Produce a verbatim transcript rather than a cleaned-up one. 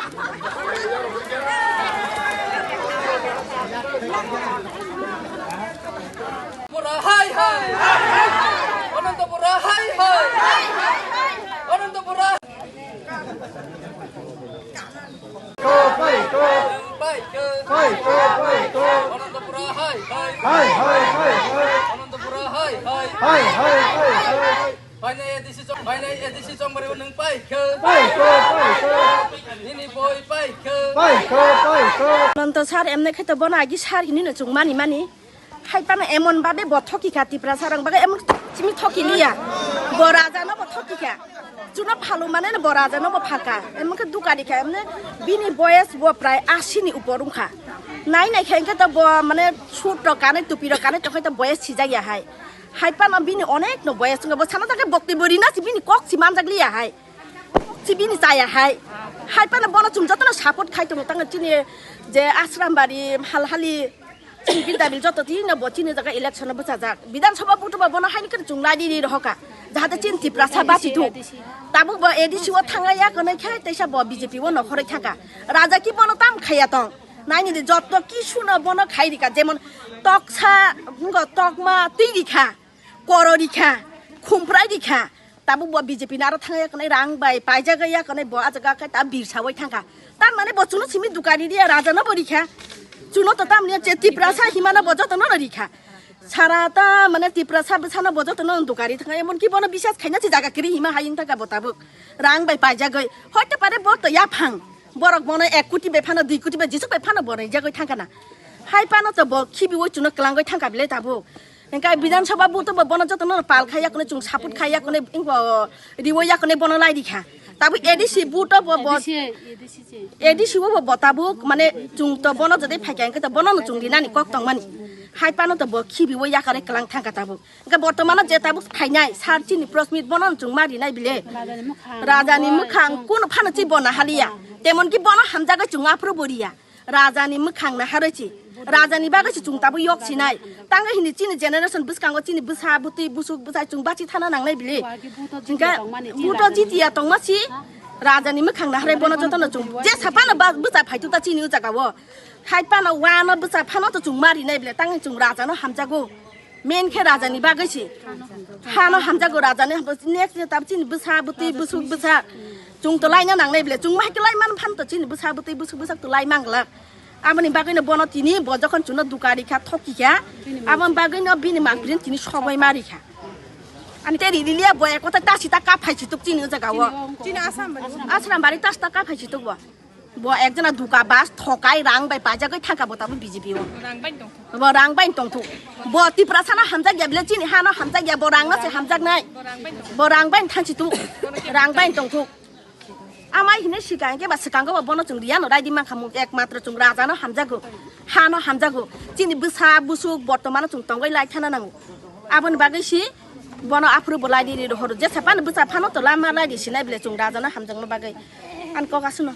Bura hai hai. Ananta Bura hai hai. Ananta Bura. Paikha. Paikha, paikha. Ananta Bura hai hai. Hai, hai, hai, hai. Ananta Bura hai hai. Hai, hai, hai, hai. Painai A D C chong, painai A D C chongmari nwng paikha. Paikha, paikha. Nini boi paikha. Paikha, paikha. Ananta sir emne khe to bono agi sir hinwi no chwng mani mani. Hai pano emon babe bo thoki kha Tiprasa rang baga emon chimi thoki liya. Bo raja no bo thoki kha. Chuno phalu mane no bo raja no bo phaka. Emon khe dukari kha emne bini boyes bo prai asi ni upor wngkha. Nai nai khe to bo mane suit rok kanai tupi rok kanai to khai to boyes sijak ya hai. Hai pano bini onek no boyes wngkha bo sana ta khe bokti bo rina si bini kok si manjak liya hai. Kok si bini chaya hai. Hai pano bono chwng jotono support khai tongo tang chini je Asrambari halhali. Chini Bidyabil joto tini bo chini jaga election o bwchajak. Bidhan Sabha butuba bono haini khe chwng lai di rohoka. Jahate chini Tiprasa bachi thuk. Tabuk bo A D C o thangya konai khe teisa bo B J P o nokhoroi thangka. Raja ki bono tam khaya tong. Naini de joto ki suno bono khai rika jemon toksa ngo tokma twi rikha. Koro rikha. Khumprai rikha. Tabuk bo B J P ni aro thangya konai rang bai paijak ya konai bo ah jaga khe ta birsa oi thangkha. Tar mane bo chuno simi dukari dia raja no bo rikha. Chuno to tamni je Tiprasa himano bo joto no rikha. Sara ta mane Tiprasa bwsano bo joto no dukari thangkha. Emon ki bono bisas khaina si jaga kiri hima hayung thangkha bo tabuk. Rang bai paijagoi. Hoite pare bo to yaphang. Borok bono ek koti bai phano dui koti bai jisuk bai phano bo rijagoi thangkha na. Hai pano to bo khibi oi chuno klangoi thangkha bile tabuk. Hingke Bidhan Sabha buto bo bono jotono pal khai yakone chwng support khai yakone ingbo riwo yakone bono lai rikha. Tabuk A D C buto bo bo A D C, A D C se. A D C o bo bo tabuk mane chwng to bono jodi phaikha hingke to bono no chwng rinani kok tongmani. Hai pano to bo khibiwo yakare klang thangkha tabuk. Hingke bortomano je tabuk phainai sar chini Prasmit bono no chwng ma rinai bile. Rajani mwkhang. Rajani mwkhang kuno phano chi bo nahaliya. Temon ki bono hamjagoi chwng aphuru bo riya. Rajani mwkhang naharoi si. Rajani bagwi si chwng tabuk yok sinai. Tangwi hini chini generation bwskango chini bwsa bwtwi busuk bwsai chwng bachi thana nangnai bili. Hingke buto jitiya tongma si. Rajani mwkhang naharoi bono jotono chwng jesa phano ba bwsa phaitu ta chini o jaga o. Hai phano wano bwsa phano to chwng ma rinai bili tangwi chwng rajano hamjago. Main khe rajani bagwi se. Hano hamjago rajani hamjago. Next ni tab chini bwsa bwtwi busuk bwsa. Chwng to laina nangnai bile. Chwng ma hai khe lai man phan to chini bwsa bwtwi busuk bwsa to lai manglak. Aboni bagwi no bono tini bo jokhon chwngno dukari kha thoki kha. Aboni bagwi no bini mangpili tini sobai mari kha. Ani te riliya bo ekota ta sita ka phai situk chini o jaga o. Chini Asrambari. Asrambari ta sita ka phai situk bo. Bo ekjona duka bas thokai rang bai pajagoi thangka bo tabuk B J P o. Rang bai tongthok. Bo rang bai tongthok. Bo Tiprasa no hamjak ya bile chini ha no hamjak ya bo rang no se hamjak nai. Bo rang bai tongthok. Bo rang bai thangsi tu. Rang bai tongthok. Amai hine sikang ke ba sikang ko bono chwng riya no raidi mankha mung ekmatro chwng raja no hamjago. Ha no hamjago. Chini bwsa busuk bortomano chwng tongoi lai thana nango. Aboni bagwi si bono aphuru bo lai di ri rohoro. Jesa phano bwsa phano to lama lai di sinai bile chwng raja no hamjakno bagwi. An kok asuno.